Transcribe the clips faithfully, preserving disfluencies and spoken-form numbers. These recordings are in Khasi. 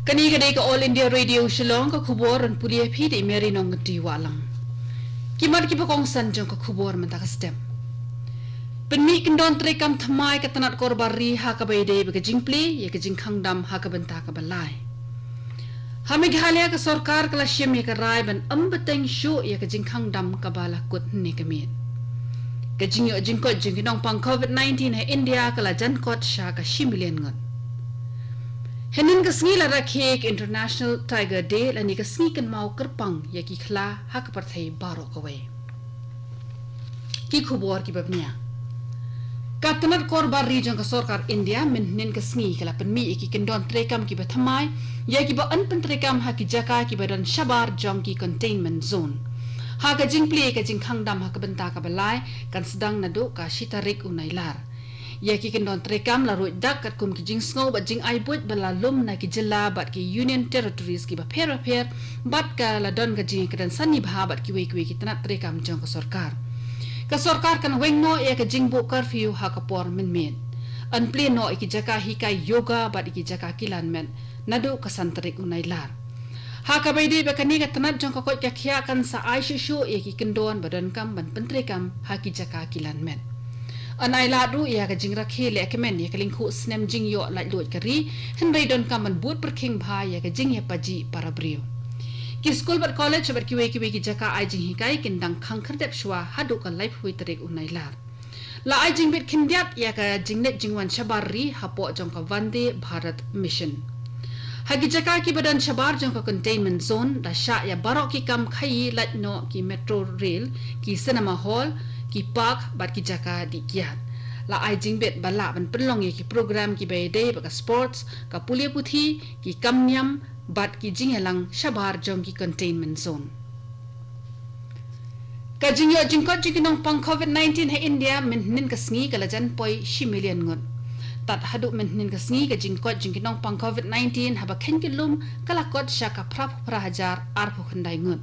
Kane ka dei ka All India Radio Shillong, ka khubor ban pule ïa phi da i Mary Nongkynrih Wahlang. Ki mat kiba kongsan jong ka khubor mynta ka step. Pynmih kyndon treikam thymmai ka tnat korbar ri ha kaba ïadei bad ka jingplie ïa ka jingkhang dam ha ka bynta kaba lai. Ha Meghalaya ka sorkar ka la shim ïa ka rai ban ym bteng shuh ïa ka jingkhang dam kaba la kut hynne ka miet. Ka jingïoh jingkoit jong ki nongpang COVID nineteen ha India ka la jan kot sha ka shi million ngut. Hynnin ka sngi la rakhe ka International Tiger Day lane ka sngi kynmaw kyrpang ïa ki khla ha ka pyrthei baroh kawei. Ki khubor kiba bniah. Ka tnat korbar ri jong ka sorkar India mynhynnin ka sngi ka la pynmih ïa ki kyndon treikam kiba thymmai ïa kiba yn pyntreikam ha ki jaka kiba don shabar jong ki containment zone. Ha ka jingplie ka jingkhang dam ha ka bynta kaba lai kan sdang naduh ka shi tarik u Nailar. Ïa ki kyndon treikam la ruh dak katkum ki jingsngew bad jingai buit ba la lum na ki jylla bad ki Union Territories kiba pher bapher bad ka la don ka jingkren sani bha bad kiwei kiwei ki tnat treikam jong ka sorkar. Ka sorkar kan weng noh ïa ka jingbuh curfew ha ka por mynmiet. Yn plie noh ïa ki jaka hikai yoga bad ïa ki jaka kilan met naduh ka san tarik u Nailar. Ha kaba ïadei bad kane ka tnat jong ka koit ka khiah kan sa ai shuh shuh ïa ki kyndon ba donkam ban pyntreikam ha ki jaka kilan met. Yn ailad ruh ïa ka jingrakhe lehkmen ïa ka lyngkhuh snem jingïoh laitluid ka ri, hynrei donkam ban bud pyrkhing bha ïa ka jingïapajih para briew. Ki skul bad college bad kiwei kiwei ki jaka ai jinghikai kin dang khang khyrdep shuwa haduh ka laiphew tarik u Nailar. La ai jingbit khyndiat ïa ka jingleit jingwan shabar ri hapoh jong ka Vande Bharat Mission. Ha ki jaka kiba don shabar jong ka containment zone, da shah ïa baroh ki kam khaïi lait noh ki metro rail, ki cinema hall, ki park bad ki jaka dih kiad. La ai jingbit ba lah ban pynlong ïa ki program kiba ïadei bad ka sports, ka pule puthi, ki kam niam bad ki jingïalang shabar jong ki containment zone. Ka jingïoh jingkoit jong ki nongpang COVID nineteen ha India mynhynnin ka sngi ka la jan poi shi million ngut. Tad haduh mynhynnin ka sngi ka jingkoit jong ki nongpang COVID nineteen haba kheiñ ki lum ka la kot sha ka phraphew phra hajar arphew khyndai ngut.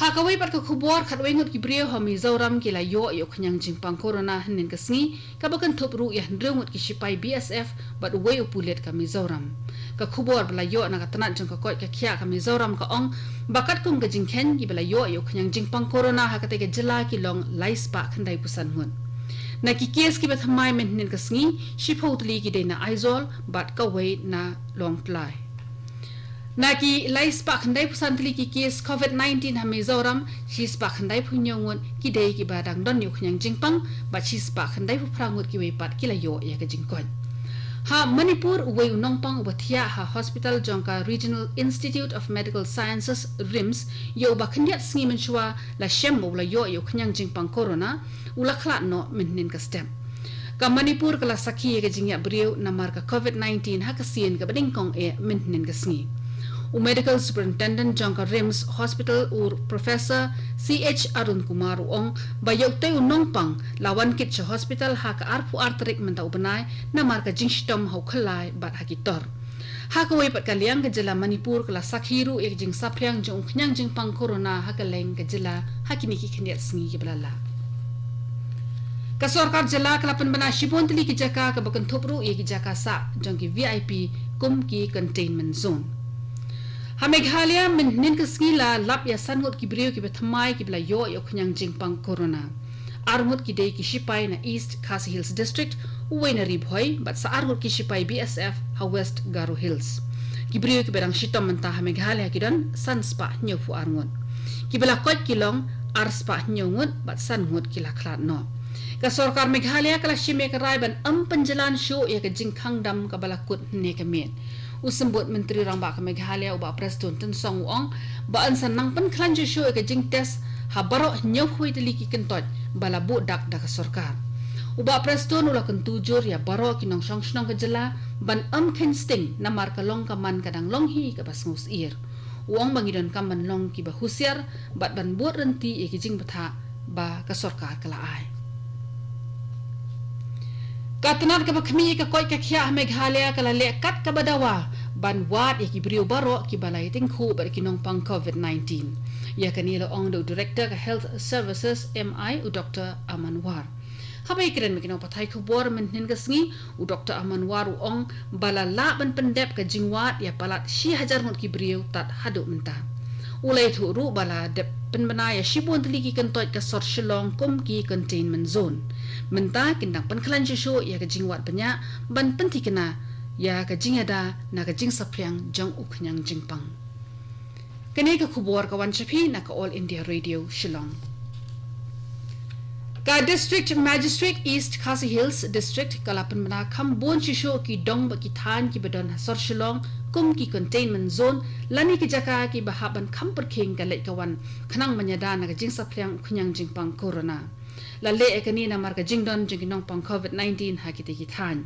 Ha kawei pat ka khubor, khatwei ngut ki briew ha Mizoram ki la ïoh ïa u khñiang jingpang corona hynnin ka sngi, kaba kynthup ruh ïa hynriew ngut ki shipai B S F bad uwei u pulit ka Mizoram. Ka khubor ba la ïoh na ka tnat jong ka koit ka khiah ka Mizoram ka ong ba katkum ka jingkheiñ, kiba la ïoh ïa u khñiang jingpang corona ha katei ka jylla ki long lai spah khyndai phew san ngut. Na ki case kiba thymmai mynhynnin ka sngi, shiphew tylli ki dei na Aizawl bad kawei na Lawngtlai. Na ki lai spah khyndai phew san tylli ki case COVID nineteen ha Mizoram, shi spah khyndai phew hynñiew ngut ki dei kiba dang don ïa u khñiang jingpang, bad shi spah khyndai phew phra ngut kiwei pat ki la ïoh ïa ka jingkoit. Ha Manipur, uwei u nongpang uba thiah ha hospital jong ka Regional Institute of Medical Sciences, RIMS, ïa uba khyndiat sngi mynshuwa la shem ba u la ïoh ïa u khñiang jingpang corona, u la khlad noh mynhynnin ka step. Ka Manipur ka la sakhi ïa ka jingïap briew namar ka COVID nineteen ha ka sien kaba nyngkong eh mynhynnin ka sngi. U Medical Superintendent jong ka RIMS Hospital, u Professor C H Arun Kumar, u ong ba ïa utei u nongpang la wan kit sha hospital ha ka arphew ar tarik mynta u bnai namar ka jingshitom ha u khyllai bad ha ki tor. Ha kawei pat ka liang, ka jylla Manipur ka la sakhi ruh ïa ka jingsaphriang jong u khñiang jingpang corona ha kylleng ka jylla ha kine ki khyndiat sngi kiba la lah. Ka sorkar jylla ka la pynbna shibun tylli ki jaka, kaba kynthup ruh ïa ki jaka sah jong ki V I P kum ki containment zone. Ha Meghalaya mynhynnin ka sngi la lap ïa san ngut ki briew kiba thymmai kiba la ïoh ïa u khñiang jingpang corona. Ar ngut ki dei ki shipai na East Khasi Hills District, uwei na Ri Bhoi, bad sa ar ngut ki shipai B S F ha West Garo Hills. Ki briew kiba dang shitom mynta ha Meghalaya ki don san spah hynñiew phew ar ngut. Kiba la koit ki long ar spah hynñiew ngut bad san ngut ki la khlad noh. Ka sorkar Meghalaya ka la shim ïa ka rai ban ym pynjlan shuh ïa ka jingkhang dam kaba la kut hynne ka miet. U Symbud Myntri Rangbah ka Meghalaya, u Bah Prestone Tynsong, u ong ba yn sa nang pynkhlaiñ shuh shuh ïa ka jingtest ha baroh hynñiew phew tylli ki kyntoit ba la buh dak da ka sorkar. U Bah Prestone u la kyntu jur ïa baroh ki nongshong shnong ka jylla ban ym kheiñ sting namar ka long ka man ka dang long hi kaba sngewsyier. U ong ba ngi donkam ban long kiba husiar bad ban bud rynti ïa ki jingbthah ba ka sorkar ka la ai. Ka tnat kaba khmih ïa ka koit ka khiah ha Meghalaya ka la leh kat kaba dawa ban wad ïa ki briew baroh kiba la ïatyngkhuh bad ki nongpang COVID nineteen. Ïa kane la ong da u Director ka Health Services, M I, u Doctor Aman War. Haba ïakren bad ki nongpathai khubor mynhynnin ka sngi, u Doktor Aman War u ong ba la lah ban pyndep ka jingwad ïa palat shi hajar ngut ki briew tad haduh mynta. U la ïathuh ruh ba la dep pynbna ïa shibun tylli ki kyntoit ka sor Shillong kum ki containment zone. Mynta kin dang pynkhlaiñ shuh shuh ïa ka jingwad bniah ban pynthikna ïa ka jingïada na ka jingsaphriang jong u khñiang jingpang. Kane ka khubor ka wan sha phi na ka All India Radio Shillong. Ka District Magistrate East Khasi Hills District ka la pynbna kham bun shuh shuh ki dong bad ki thaiñ kiba don ha sor Shillong kum ki containment zone, lane ki jaka kiba hap ban kham pyrkhing ka leit ka wan khnang ban ïada na ka jingsaphriang u khñiang jingpang corona. La leh ïa kane namar ka jingdon jong ki nongpang covid nineteen ha kitei ki thaiñ.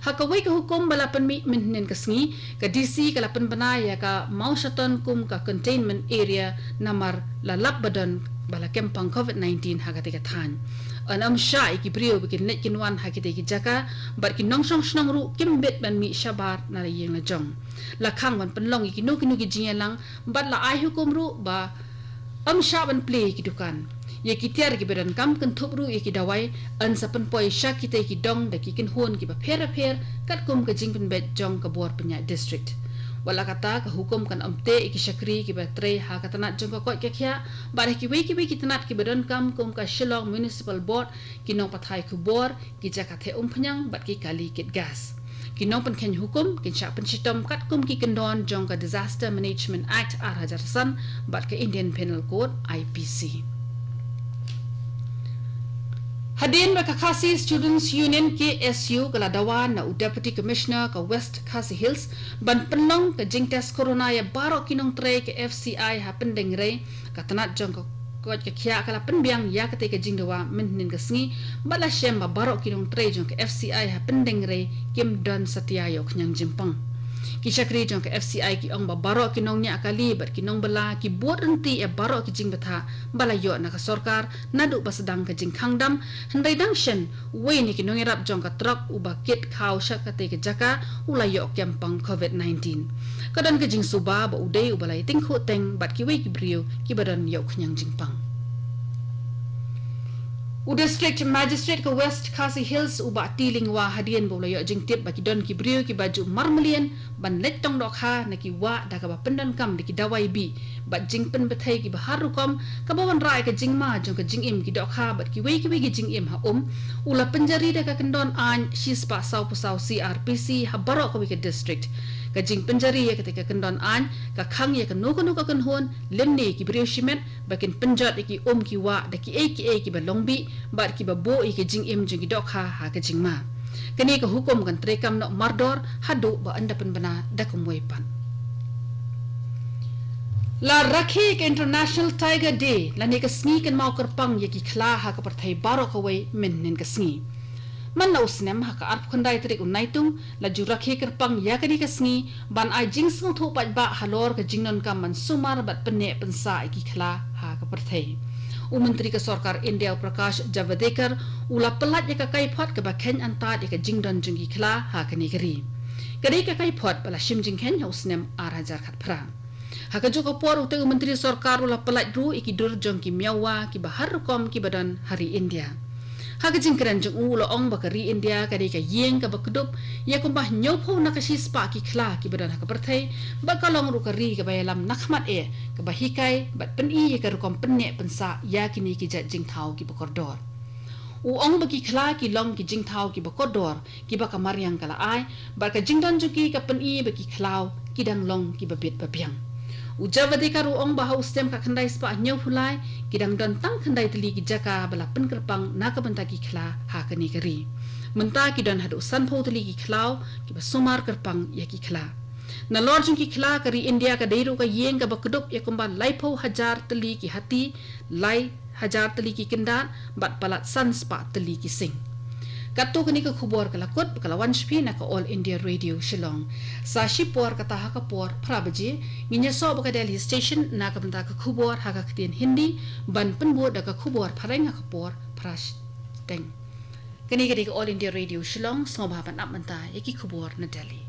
Ha kawei ka hukum ba la pynmih mynhynnin ka sngi, ka D C ka la pynbna ïa ka Mawshynton kum ka containment area namar la lap ba don ba la kem pang covid nineteen ha katei ka thaiñ. Yn ym shah ïa ki briew ba kin leit kin wan ha kitei ki jaka, bad ki nongshong shnong ruh kim bit ban mih shabar na la ïing la jong. La khang ban pynlong ïa kino kino ki jingïalang, bad la ai hukum ruh ba ym shah ban plie ïa ki dukan. Ïa ki tiar kiba donkam, kynthup ruh ïa ki dawai, yn sa pynpoi sha kitei ki dong da ki kynhun kiba pher bapher katkum ka jingpynbeit jong ka bor pynïaid district. Wat la katta, ka hukum kan ym teh ïa ki shakri kiba trei ha ka tnat jong ka koit ka khiah, bad ha kiwei kiwei ki tnat kiba donkam kum ka Shillong Municipal Board, ki nongpathai khubor, ki jaka theh umphniang bad ki kali kit gas. Ki nongpynkheiñ hukum kin shah pynshitom katkum ki kyndon jong ka Disaster Management Act ar hajar san bad ka Indian Penal Code, I P C. Hadien ba ka Khasi Students Union, K S U, ka la dawa na u Deputy Commissioner ka West Khasi Hills ban pynlong ka jingtest corona ïa baroh ki nongtrei ka F C I ha Pyndengrei, ka tnat jong ka koit ka khiah ka la pynbiang ïa katei ka jingdawa mynhynnin ka sngi, bad la shem ba baroh ki nongtrei jong ka F C I ha Pyndengrei kim don satia ïa u khñiang jingpang. Ki shakri jong ka F C I ki ong ba baroh ki nongñiah kali bad ki nongbylla ki bud ryntih ïa baroh ki jingbthah ba la ïoh na ka sorkar naduh ba sdang ka jingkhang dam, hynrei dang shen uwei na ki nongïarap jong ka trok uba kit khaw sha katei ka jaka u la ïoh kem pang covid nineteen. Ka don ka jingsuba ba u dei uba la ïatyngkhuh teng bad kiwei ki briew kiba don ïa u khñiang jingpang. U District Magistrate ka West Khasi Hills, u Bah T. Lyngwa, hadien ba u la ïoh jingtip ba ki don ki briew kiba ju marmlien ban leit tong dohkha na ki wah da kaba pyndonkam da ki dawai bih bad jingpynbthei kiba har rukom, kaba wanrah ïa ka jingma jong ka jingim ki dohkha bad kiwei kiwei ki jingim ha um, u la pynjari da ka kyndon aiñ shispah sawphew saw C R P C ha baroh kawei ka district. Ka jingpynjari ïa katei ka kyndon aiñ ka khang ïa kano kano ka kynhun, lymne ki briew shimet, ba kin pynjot ïa ki um ki wah da kiei kiei kiba long bih bad kiba buh ïa ka jingim jong ki dohkha ha ka jingma. Kane ka hukum kan treikam noh mardor haduh ba yn da pynbna da kumwei pat. La rakhe ka International Tiger Day, lane ka sngi kynmaw kyrpang ïa ki khla ha ka pyrthei baroh kawei, mynhynnin ka sngi. Man la u snem, ha ka arphew khyndai tarik u Naitung, la ju rakhe kyrpang ïa kane ka sngi ban ai jingsngewthuh paidbah halor ka jingdonkam ban sumar bad pynneh pynsah ïa ki khla ha ka pyrthei. U Myntri ka Sorkar India, u Prakash Javadekar, u la pyllait ïa ka kaiphod kaba kheiñ antad ïa ka jingdon jong ki khla ha kane ka ri. Ka dei ka kaiphod ba la shim jingkheiñ ha u snem ar hajar khatphra. Ha kajuh ka por, utei u Myntri Sorkar u la pyllait ruh ïa ki dur jong ki miaw wah kiba har rukom kiba don ha ri India. Ha ka jingkren jong u, u la ong ba ka ri India ka dei ka ïing kaba kdup ïa kumba hynñiewphew na ka shispah ki khla kiba don ha ka pyrthei, bad ka long ruh ka ri kaba ïalam nakhmat eh, kaba hikai bad pyni ïa ka rukom pynneh pynsah ïa kine ki jait jingthaw kiba kordor. U ong ba ki khla ki long ki jingthaw kiba kordor, kiba ka mariang ka la ai, bad ka jingdon jong ki ka pyni ba ki khlaw ki dang long kiba bit ba biang. U Javadekar u ong ba ha u snem khatkhyndai spah hynñiewphew lai, ki dang don tang khyndai tylli ki jaka ba la pynkyrpang na ka bynta ki khla ha kane ka ri. Mynta ki don haduh sanphew tylli ki khlaw kiba sumar kyrpang ïa ki khla. Nalor jong ki khla, ka ri India ka dei ruh ka ïing kaba kdup ïa kumba laiphew hajar tylli ki hati, lai hajar tylli ki kyndat, bad palat san spah tylli ki sing. Katto kane ka khubor ka la kut, ka la wan sha phi na ka All India Radio Shillong. Sa shipor kata ha ka por phra baje, ngin ïasoh bad ka Delhi Station na ka bynta ka khubor ha ka ktien Hindi, ban pynbud da ka khubor phareng ha ka por phra shiteng. Kane ka dei ka All India Radio Shillong, sngewbha ban ap mynta ïa ki khubor na Delhi.